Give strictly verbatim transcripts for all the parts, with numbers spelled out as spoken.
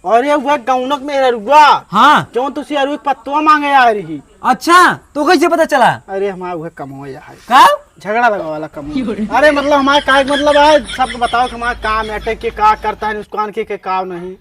अरे, वह गौनक मेहररुआ। हाँ। जौन तुसी अरुई पत्तवा मांगे आ रही। अच्छा, तो कैसे पता चला? अरे, हमारा वह कमवा है। का? झगड़ा लगावाला कमवा। अरे, मतलब, हमारा का मतलब है, सबको बताओ कि हमारा काम है, अटैक के का करता है, नुकसान के, के का नहीं।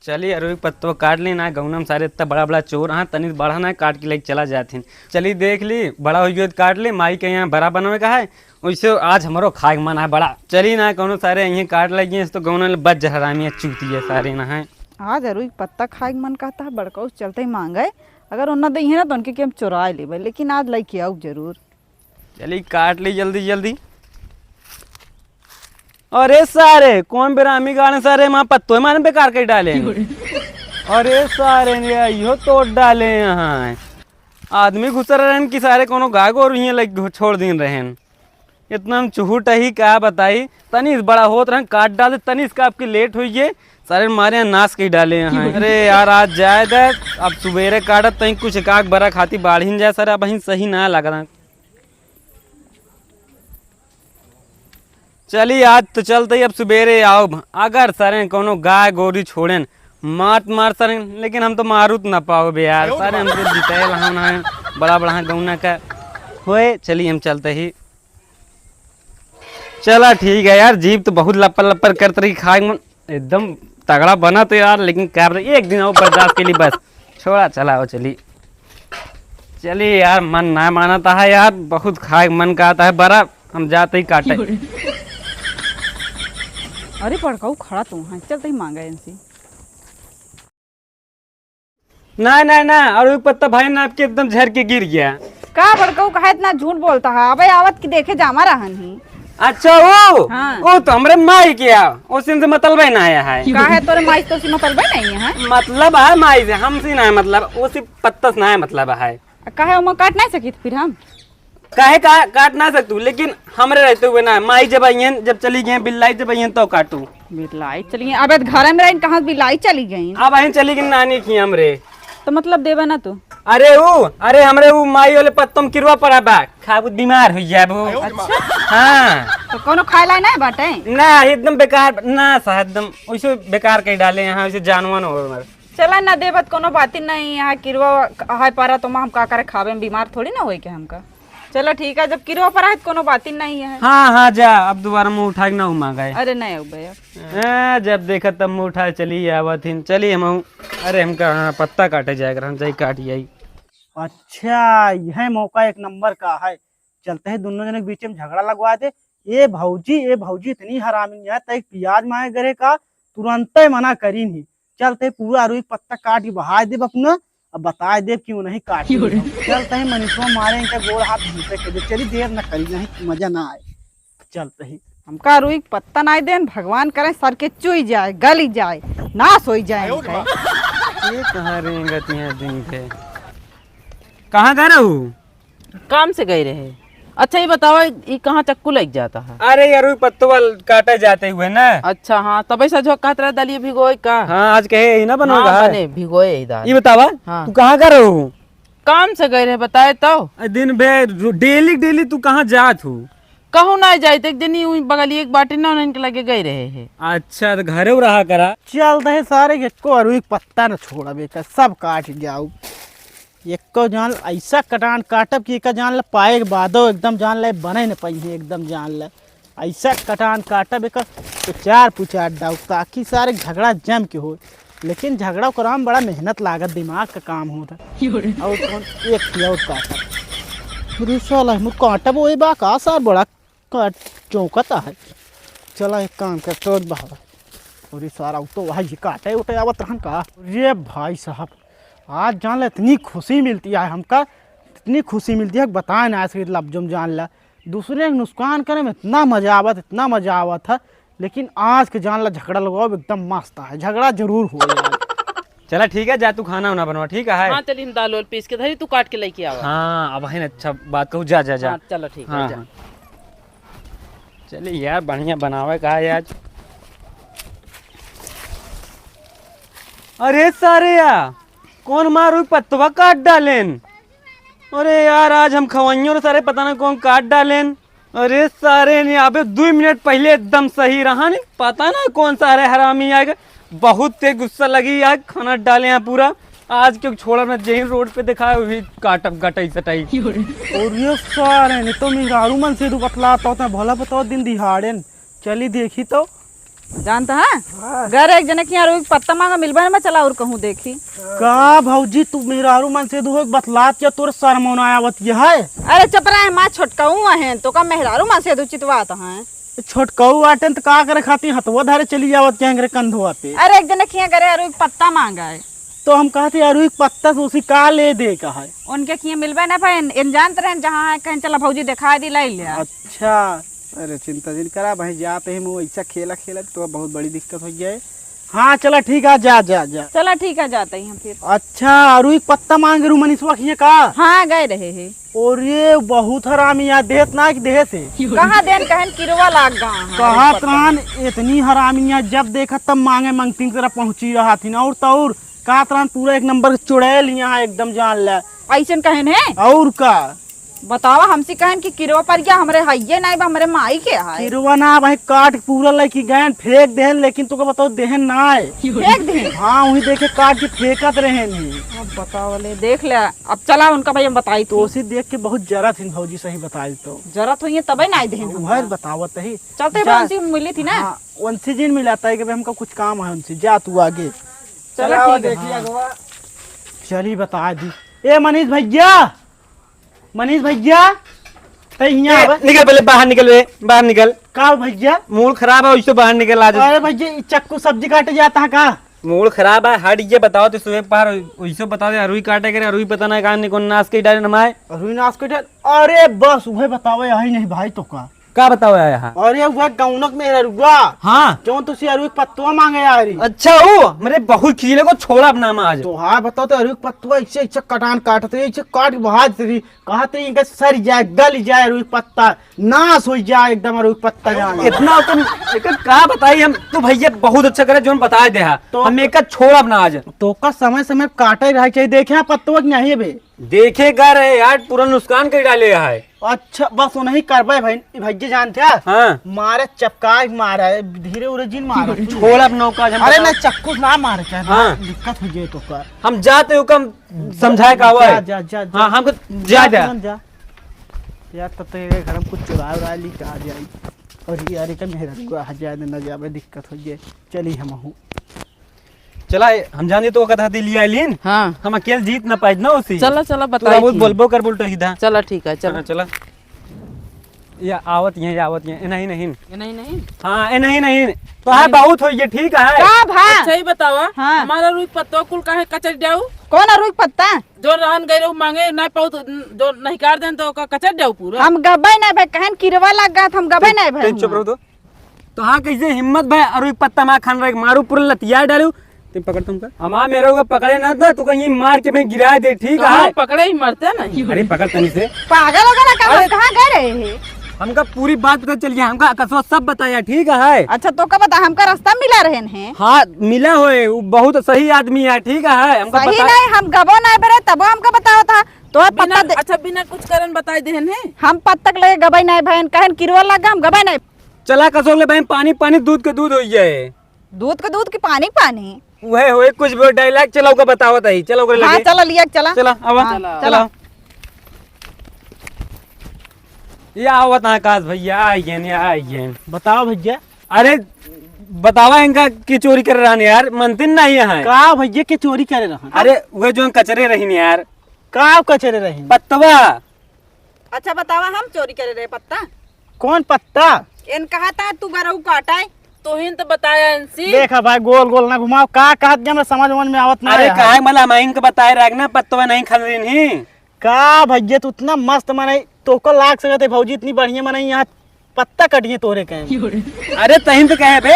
चली, अरुई पत्तवा काट ली ना, गौनम सारे इतना बड़ा बड़ा चोर, हाँ, तनी बड़ा ना काट के लेके चला जाथिन। चली, देख ली, बड़ा हो गयो तो काट ली, माई के यहाँ बड़ा बनवे का है, वैसे आज हमरो खाए के मन है बड़ा। चली ना, कौनो सारे यहीं काट लगी, तो गौनम ले बच जा हरामी है, चूती है सारे ना है। आज अरुई पत्ता खाए के मन कहता है, बड़का उस चलते ही मांगे, अगर उन्ना दे है ना तो उनके के हम चुरा लेबे, लेकिन आज लेके आऊ जरूर। चली काट ली जल्दी जल्दी। अरे सारे, कौन बेरामी गाड़े सारे, माँ पत्तो मारे बेकार कर डाले। अरे सारे ने यो तोड़ डाले यहाँ। आदमी घुसर रहन कि सारे कोनो गाय गोरू हियाँ लग छोड़ दिन रहन। इतना हम चुहुट ही का बताई, तनी बड़ा होत रहन काट डाले, तनी इसका आपके लेट हुई है, सारे मारे यहाँ नाश कर डाले यहाँ। अरे यार, आज जाए दे, अब सुबेरे काटत तहीं कुछ एक आग बरा खाती बाढ़िन जाए सारे, अब सही ना लग रहा। चली, आज तो चलते ही, अब सुबेरे आओ। अगर सरें कोनो गाय गोरी छोड़ेन, मात मार सरें, लेकिन हम तो मारूत ना पाओ बे यार। सारे हम तो जिताए लहान है, बड़ा बड़ा गौना का होए। चली, हम चलते ही। चला ठीक है यार, जीभ तो बहुत लप्पर लप्पर करत रही, खाए मन एकदम तगड़ा बना तो यार, लेकिन क्या बोले, एक दिन और बर्दाश्त के लिए बस। छोड़ा, चला आओ, चली। चली यार, मन ना मानता है यार, बहुत खाए मन कहता है बड़ा, हम जाते ही काटे। अरे बड़काऊ खड़ा तो वहाँ, चलते ही मांगा इनसे। ना, ना, ना, अरुई पत्ता भाई ना आपके एकदम झर के गिर गया। का बड़काऊ, काहे इतना झूठ बोलता है? अबे आवत की देखे जामा रहन ही। अच्छा, वो? हाँ। वो तो हमरे माई के है, उसी से मतलब है ना आया है। काहे तोरे माई से तो उसी मतलब है नहीं है? मतलब है माई से, हमसे ना है मतलब, उसी पत्ता से ना है मतलब है। काहे ओमा काट नहीं सकित फिर हम? काहे का, काट ना सकतू, लेकिन हमरे रहते हुए ना, माई जब आइयन, जब चली गई, बिल्लाई जब आइयन, तो काटू। बिल्लाई चली गई? अबे घर में रहिन, कहाँ बिल्लाई चली गई? अब आइन चली गई नानी की हमरे। तो मतलब देबे ना तू? अरे ऊ, अरे हमरे ऊ माई वाले पत्तम किरवा पड़ा बा, खाबू बीमार हो जाबू। अच्छा। हाँ। तो कोनो खाए ला नहीं बाटे? ना, एकदम बेकार, ना सा, एकदम वैसे बेकार कहीं डाले यहाँ, वैसे जानवर हो हमारे। चला ना देबत, कोनो बात ही नहीं, यहाँ किरवा है पारा तो हम का करे खाबे, हम बीमार थोड़ी ना होई के हमका। चला ठीक है, जब किरवा पर है तो कोनो बात ही नहीं है। हाँ, हाँ, जा, अब दोबारा मुँह उठा के ना मांगा है। अरे नहीं हो भैया। हाँ, जब देखा तब मुँह उठाए चली आवत हिन। चली हम, अरे हमका हाँ, पत्ता काटे जाए, हम जाई काट आई। अच्छा, यह मौका एक नंबर का है, चलते हैं दोनों जने के बीच में झगड़ा लगवा दे। ए भौजी, ए भौजी, इतनी हरामी है, तै एक प्याज मांगे गरे का, तुरंते मना करी नहीं। चलते पूरा अरुई पत्ता काट के बहाय देब अपना, अब बताए देब कि उन्हीं काटी। चलते ही मनीषवा मारे इनका गोड़ हाथ घूसे के दे। चली देर न करी, नहीं मजा ना आए। चलते ही। हमका अरुई पत्ता नहीं देन, भगवान करे सर के चुई जाए, गली जाए, नाश होई जाए इनका। ये कहाँ रेंगत यहाँ दिन के? कहाँ गए रहू? काम से गए रहे। अच्छा, ये बतावा, ये कहाँ चक्कू लग जाता है? अरे यार, वो पत्तवा काटे जाते हुए ना। अच्छा, हाँ, तबे सजवा कहत रहे, दलिया भिगोए का? हाँ, आज कहे यही ना बनोगा। हाँ, बने, भिगोए ही दाल। ये बतावा, हाँ। तू कहाँ का रहू? काम से गए रहे, बताए तो। अरे दिन भे, डेली, डेली तू कहाँ जात हो? कहूँ ना जाइत, एक दिन ही उही बगलिए एक बाटे ना, उन्हन के लगे गए रहे हैं। अच्छा, तो घरे रहा करा। चल दे सारे, एको अरुई पत्ता न छोड़बे का, सब काट जाऊ। एको जान ऐसा कटान काटब कि एका जान ले पाए के बादो एकदम जान ले बने न पाई है, एकदम जान ले ऐसा कटान काटब एका तो चार पुचार डाउ, ताकि सारे झगड़ा जम के हो। लेकिन झगड़ा कराम बड़ा मेहनत लागत, दिमाग का काम होता। और कौन एक थी और काटब। अरे साला, हम काटब वही बा का सार बड़ा काट चौंकता है। चला एक काम कर, तोड़ बहावा। और ये सारा तो वही काटे उठे आवत रहन का। रे भाई साहब, आज जान ले इतनी खुशी मिलती है हमका, इतनी खुशी मिलती है कि बताए ना ऐसे लफ्जों में जान ले। दूसरे के नुकसान करे में इतना मजा आवत, इतना मजा आवत है, लेकिन आज के जान ले झगड़ा लगाओ एकदम मस्त है, झगड़ा जरूर हो यार। चला ठीक है, जा तू खाना वाना बनवा, ठीक है? हाँ, चली हम दाल वाल पीस के धरी, तू काट के लेके आवा। हाँ, अब है ना, अच्छा बात कहूँ, जा, जा, जा। हाँ, चलो ठीक है, हाँ, जा। हाँ। चली यार, बढ़िया बनावे का है आज। अरे सारे या, कौन मारू पत्तवा काट डालेन? अरे यार, आज हम खवइयों रे सारे, पता ना कौन काट डालेन। अरे सारे ने अबे दुइ मिनट पहिले एकदम सही रहा ने, पता ना कौन सा अरे हरामी आएगा, बहुत तेज गुस्सा लगी, आज खाना डाले हैं पूरा। आज के छोड़ा ना, जेहिन रोड पे दिखाए वही काटब गटई सटई। और ये सारे ने तो मेहरारू मन से दू बतलाता होता है, भला बताओ दिन दिहाड़े न। चली देखी तो। जानता है? हाँ। घर एक जने के यहाँ रुई के पत्ता मांगा मिलबा ना, चला और कहूँ देखी। का भौजी तू मेहरारू मन से दू बतलात या तोर शर्म होना आवत ये है? अरे चुप रहे, माँ छोटकाऊ है तो का मेहरारू मन से दू चितवात है? छोटकऊ आटेन त का करे खातिर हथवा धरे चली जावत के अंगरे कंधवा पे। अरे एक जने खिया करे अरुई के पत्ता मांगा है। तो हम कहते अरुई के पत्ता से उसी का ले दे का है। उनके खिया मिलबे ना पाए, इन जानत रहन जहाँ है, कहें चला भौजी दिखा दी, लाई ले। अच्छा। अरे चिंता जिन करा भाई, जाते ही मुँह ऐसा खेला खेला तो बहुत बड़ी दिक्कत हो जाए। हाँ चला ठीक है, जा जा जा। चला ठीक है, जाते ही हम फिर। अच्छा, अरुई के पत्ता मांगे रू मनीषवा खिया का? हाँ गए रहे है। और ये बहुत हरामी यार, देहत ना कि देहे से। कहाँ देन कहन किरवा लाग गा है कहा पता। त्रान इतनी हरामी यार, जब देखा तब मांगे मंगती की तरह पहुंची रहा थी ना। और तो और कहा त्रान पूरा एक नंबर के चुड़ैल यहाँ एकदम जान ले। ऐसन कहन है? और का? बतावा हमसे कहन कि किरवा पर गया हमरे हइये नहीं बा, हमरे माई के है। किरवा ना भाई, काट के पूरा लेके गए फेंक देहन, लेकिन तुका बताओ देहन ना है। फेंक देहन? हाँ, वही देखे काट के फेंकत रहे नहीं। अब बताओ ले, देख ले। अब चला उनका भाई हम बताई तो थी। उसी देख के बहुत जरत हिन भौजी, सही बताई तो। जरत होइए तबे ना आई देहन वह हमका। बतावत ही। चलते जा। उनसे मिली थी ना। हाँ, उनसे जिन मिलाता है कि भाई हमका कुछ काम है उनसे, जा तू आगे। चला चला ठीक है। देखिए हाँ। अगवा। चली बता दी। ए मनीष भैया, मनीष भैया, ते हियाँ ए, आवे। निकल पहले बाहर निकल बे, बाहर निकल। का भैया? मूड खराब है, वैसे बाहर निकल आज। अरे भैया, ई चक्कू सब्जी काटे जाता है का? मूड खराब है, हट ये बताओ तो सुबह पहर वैसे बता दे, अरुई काटे करे, अरुई पता ना कहाँ निकल नाश के डाले नमाए। अरुई नाश के डाले? अरे बस उहे बताओ, यही नहीं भाई तो का? का बताओ यार यहाँ? अरे वह गौनक मेहररुआ। हाँ। जौन तुसी अरुई पत्तवा मांगे आ रही। अच्छा वो, मेरे बहुत खीले को छोड़ा अपना आज। तो हाँ बताओ तो अरुई पत्तवा ऐसे ऐसे कटान काटत रही, ऐसे काट के बहा देत रही। कहत रही इनका सर जाए, गल जाए अरुई पत्ता, नाश हो जाए एकदम अरुई पत्ता जान। इतना तो एक का बताई हम, तू भैया बहुत अच्छा करे जो हम बताए दे हा। तो हम एक छोड़ा अपना आज। तो का समय समय काटे रहे चाहिए, देखे हाँ पत्तवा कि नहीं बे? देखे का रहे यार, पूरा नुकसान कर डाले है। अच्छा, बस उन्हीं करबे भाई, भैया जानते हैं? हाँ। मारे चपकाए मारे, धीरे उरे जिन मारे। छोड़ अब नौका, हम अरे बता- ना, चक्कू ना मारे क्या? हाँ। दिक्कत हो जाए तो का? हम जाते हो कम समझाए का हुआ जा, है? जा, जा, जा। हाँ, हमको जा, जा, जा। तुरंत जा। यार, तब तक एक घर में कुछ चुरा उरा ली, कहाँ जाई? और ये यार, एक मेहरा दुआ आ जाए, न जावे, दिक्कत हो जाए। चली हम हूँ। चला, हम जानी तो ओकर हदी लिया लीन। हाँ। हम अकेल जीत ना पाइत ना उसी। चला, चला, तू बताई बहुत थी। बोलबो कर बोल टही दा। चला, ठीक है, चला। हाँ, चला। या आवत ये, या आवत ये। ए, नहीं, नहीं। ए, नहीं, नहीं। हाँ, ए, नहीं, नहीं। तो हाँ, नहीं। बहुत हो ये, ठीक है। का भा? अच्छा, ही बतावा, हाँ। हमारा रुई पत्ता कुल काहे कचर जाऊ? कौन रुई पत्ता? जो रहन गए रहू मांगे, ना पाऊ तो, जो नहीं काट देन तो का कचर जाऊ पूरा? हम गबे नहीं भाई, कहन किरवा लग गया, हम गबे ते-, नहीं भाई ते चुप हुआ। रहो तो। तो हाँ, कैसे हिम्मत भाई, अरुई पत्ता मा खान रहे, मारू पूरा लतिया डालू। तुम पकड़ तुमका। हमार मेरे को पकड़े ना था, तू कहीं मार के मैं गिरा दे, ठीक तो है? हम पकड़े ही मरते नहीं। अरे पकड़ तनी से। पागल हो गया ना, कहाँ, अरे कहाँ गए रहे हैं? हमका पूरी बात पता चल गया, हमका कसवा सब बताया, ठीक है? अच्छा, तो का बता, हमका रास्ता मिला रहे हैं? हाँ, मिला होए, वो बहुत सही आदमी है, ठीक है? हमका सही बता- नहीं, हम गबो नहीं बरे, तबो हमका बताओ था। तो बिना, पत्ता दे- अच्छा, बिना कुछ करन बताई देहन है? हम पत्ता के लगे गबई नहीं भयन, कहन किरवा लगा, हम गबई नहीं। चला कसोग ले बहन, पानी पानी, दूध के दूध हो जाए। दूध के दूध की पानी के पानी। वह होए कुछ भी डायलॉग चला ओकर बतावत है, चला ओकर हाँ, लगे। चला लिया, चला। चला, आवा, हाँ, चला। चला। ये आवत है आकाश भैया, आई गए, आई गए। बताओ भैया। अरे बतावा इनका की चोरी कर रहा यार, मनतिन नहीं है। का भैया के चोरी करे रहा? अरे वह जो कचरे रही यार। का कचरे रही? पत्तवा। अच्छा बतावा, हम चोरी करे रहे पत्ता? कौन पत्ता? एन कहा था तू गरऊ काटा है। तोहिन तो बताया इनसी। देखा भाई, गोल गोल ना घुमाओ, का कहत के हमरा समझ, समझ में आवत ना अरे है। काहे मला हम इनके बताए रख ना, पत्तवा नहीं खन रही नहीं। का भैया, तू इतना मस्त मनई, तोको लाग सकत है भौजी, इतनी बढ़िया मनई यहाँ पत्ता कटिए तोरे कहे। अरे तहिन तो कहे बे।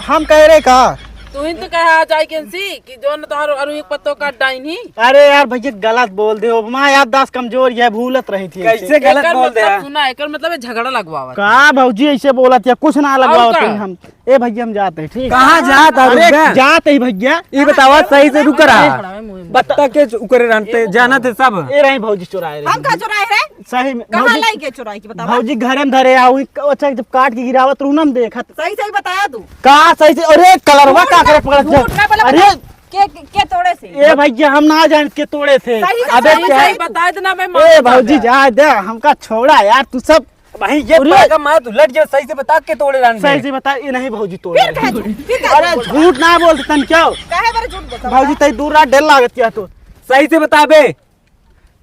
हम कह रहे का? तू ही तो कहा आ जाए केंसी कि जो न तोहर अरु एक पत्तो काट डाइन ही। अरे यार भैया, गलत बोल दे हो, हमार याददाश्त कमजोर है, भूलत रही थी। कैसे गलत एकर बोल दे मतलब है? सुना, एकर मतलब है झगड़ा लगवावत। का भौजी ऐसे बोलत है? कुछ ना और लगवावत का? हैं हम। ए भैया, हम जाते हैं, ठीक? कहाँ जात है, अरे रुक बे। जाते ही भैया। ई बतावा, सही से रुक रहा। खड़ा है मुंह में। बत्ता के उकरे रहते, जानत है सब। ए रही भौजी चुराए रही। हम का चुराए रहे? सही में, कहाँ भौजी, लाई के चुराई के बतावा? भौजी घरे में धरे आओ, ई क-, अच्छा, जब काट के गिरावत रहू ना, हम देखत। सही सही बताया तू। का सही से? अरे कलरवा झूठ का करे ना, पकड़त जा? झूठ ना बोला, अरे बता। के, के, के तोड़े से? ए भैया, हम ना जान के तोड़े से। सही से, अबे सही क्या? सही बता देना, मैं ए मान भौजी, जाता। जा दे, हमका छोड़ा यार, तू सब। भाई ये अरे! पागल मार, तू लट जा, सही से बता के तोड़े रहन सही दे। से बता, ये नहीं भौजी तोड़े फिर रहे। कहे झूठ, फिर कहे अरे झूठ बोला? झूठ ना बोलते तन क्यों? काहे बारे झूठ बोलता भौजी, बता? तई दूर रहा, डर लागत क्या तो? सही से बता बे।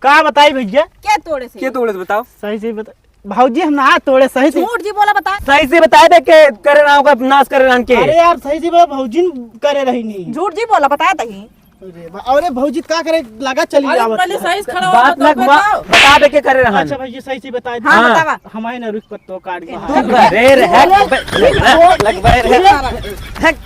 का बताई भैया? के तोड़े से? के तोड़े से बताओ? सही से बता। भौजी हम ना तोड़े, सही से। झूठ जी बोला बता। सही से बता दे के करे ना होगा, नाश करे रहन के। अरे यार, सही से बता, भौजी न करे रही नहीं। झूठ जी बोला, बता दही। अरे बा-, अरे भौजी का करे लगा चली अरे आवत पहले है। सही से खड़ा हो, बात बताओ, लग बा-, बताओ। बता दे के करे रहन। अच्छा भैया, सही से बता दे। हाँ, हाँ। बतावा। हमारे ना रुक पत्तो काट के। तू घरे रह, लग बे रे। हट।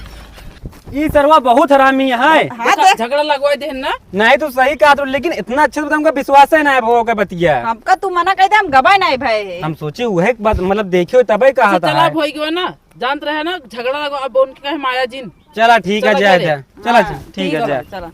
ई सरवा बहुत हरामी है। हाँ, देख। झगड़ा लगवा दे ना। नहीं, तू सही कहा तू, लेकिन इतना अच्छा से तो हमका विश्वास है ना, वो के बतिया। हमका तू मना कह दे, हम गबे नहीं भाई। हम सोचे वह एक बात, मतलब, देखे हो तबे कहा अच्छा, था चला, है। भोई गयो ना, जानत रहे ना, झगड़ा लगवा, अब उनके कहे माया जिन। चला, ठीक है, चला, जाए, चले। जाए। चला, हाँ, ठीक है, ठीक है, जाए। चला।